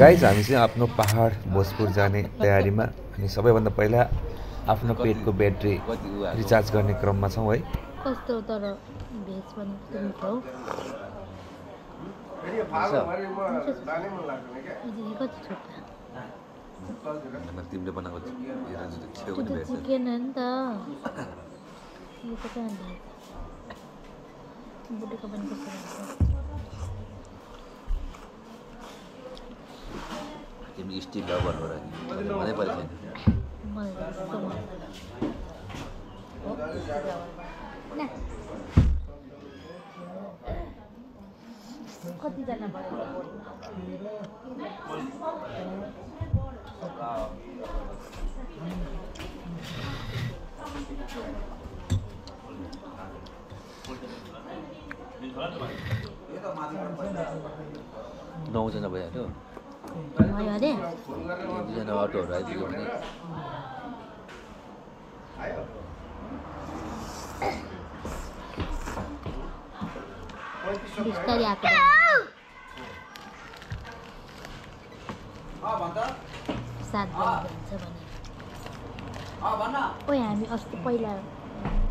Guys हामी चाहिँ आफ्नो पहाड भोजपुर जाने तयारीमा अनि सबैभन्दा पहिला आफ्नो पेटको ब्याट्री रिचार्ज गर्ने क्रममा छौँ है। कस्तो तर भेज पनि मिठो कति छुट्टा तिमीले बनाएको चिकन हो नि त यो त कहाँ भेज बुढेको पनि कस्तो तिमी स्टिल लभर हो र मलाई परेछ मलाई त्यस्तो मन कतिजना भयो नौजना भइहाल्यो भयो अरे दुईजना अटोहरू आइदियो भने बिस्तारै आएको 7 बजी जान्छ भने ओइ हामी अस्ति पहिला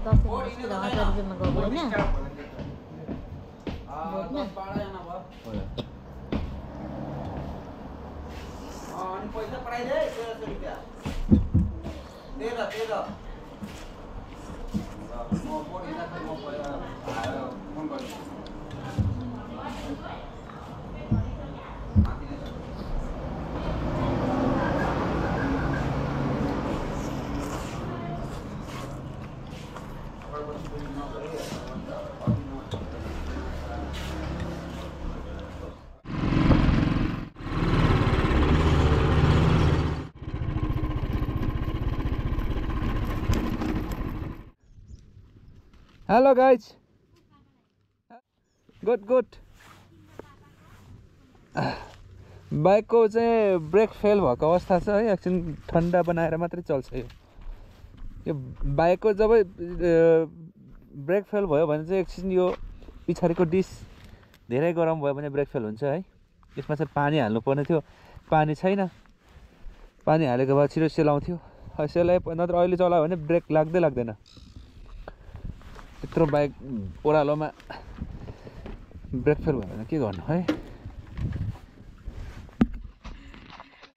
दसैँ 1000 रुपियाँमा गएको होइन पैसा पठाइदे 1300 रुपैयाँ 13 म फोन हिसाबले म फोन गर्छु हेलो गाइज गुड बाइकको चाहिँ ब्रेक फेल भएको अवस्था छ है। एकछिन ठन्डा बनाएर मात्रै चल्छ यो बाइकको जब ब्रेक फेल भयो भने चाहिँ एकछिन यो पछाडिको डिस धेरै गरम भयो भने ब्रेक फेल हुन्छ है। यसमा चाहिँ पानी हाल्नु पर्ने थियो, पानी छैन। पानी हालेको भए छिटो सेलाउँथ्यो, सेलाए नत्र अहिले चलायो भने ब्रेक लाग्दैन। त्यत्रो बाइक ओह्रालोमा ब्रेक फेल भयो भने के गर्नु है।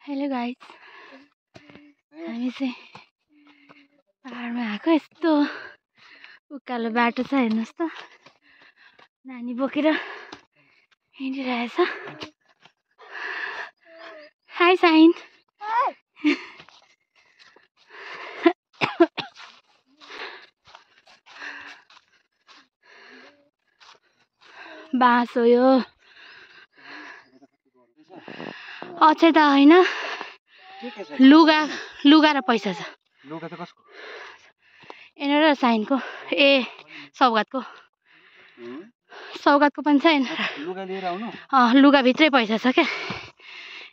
हेलो गाइस, हामी चाहिँ पहाडमा आएको। यस्तो उकालो बाटो छ हेर्नुहोस् त, नानी बोकेर हिँडिरहेछ। High sign. बाँस हो यो, अझै त होइन। लुगा र पैसा छ। लुगा त कसको? यहाँनिर साइनको सौगातको पनि छ। लुगा लिएर आउनु। लुगाभित्रै पैसा छ क्या।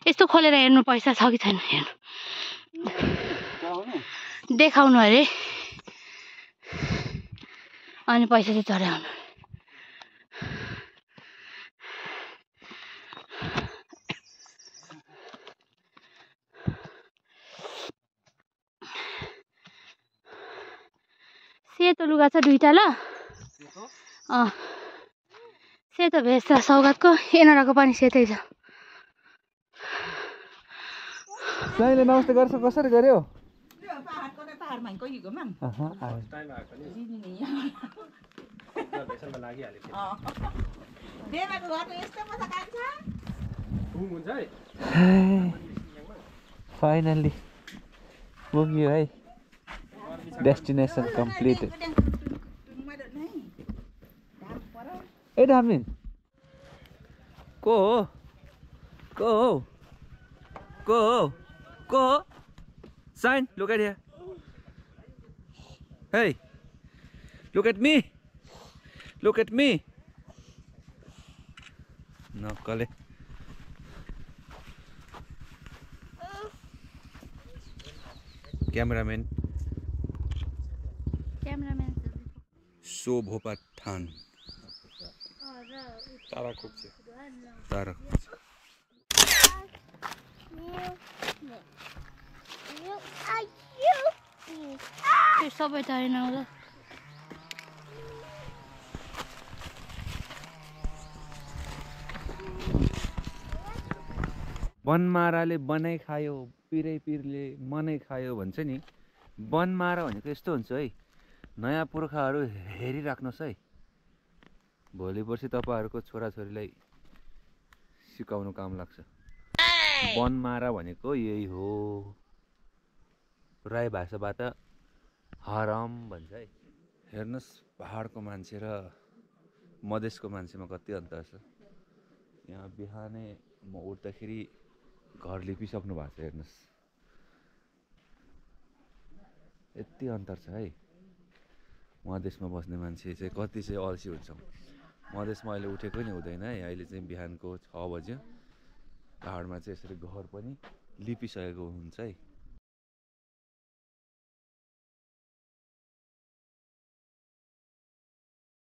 यस्तो खोलेर हेर्नु पैसा छ कि छैन हेर्नु, देखाउनु अरे अनि पैसा चाहिँ चढाउनु। सेतो लुगा छ 2टा ल। सेतो भेस्ट छ सौगातको, एनराको पनि सेतै छ। साइले नमस्ते गर्छ, कसरी गर्यो? फाइनल्ली पुग्यो है, डेस्टिनेसन कम्प्लिटेड। ए धामिन को हो? Sign, look at here. Hey, look at me. No, Kale. Cameraman. शोभोपा थान तारा खोक्छ। त्यो सबै त होइन होला बनमाराले बनाइ खायो पिरले मनै खायो भन्छ नि। बनमारा भनेको यस्तो हुन्छ है, नयाँ पुर्खाहरू हेरिराख्नुहोस् है। भोलि पर्सि तपाईँहरूको छोराछोरीलाई सिकाउनु काम लाग्छ। बनमारा भनेको यही हो, राई भाषाबाट हराम भन्छ है। हेर्नुहोस् पहाडको मान्छे र मधेसको मान्छेमा कति अन्तर छ। यहाँ बिहानै म उठ्दाखेरि घर लिपिसक्नु भएको छ, हेर्नुहोस् यति अन्तर छ है। मधेसमा बस्ने मान्छे चाहिँ कति चाहिँ अल्छी हुन्छ। मधेसमा अहिले उठेको नि हुँदैन है, अहिले चाहिँ बिहानको 6 बज्यो। पहाडमा चाहिँ यसरी घर पनि लिपिसकेको हुन्छ है।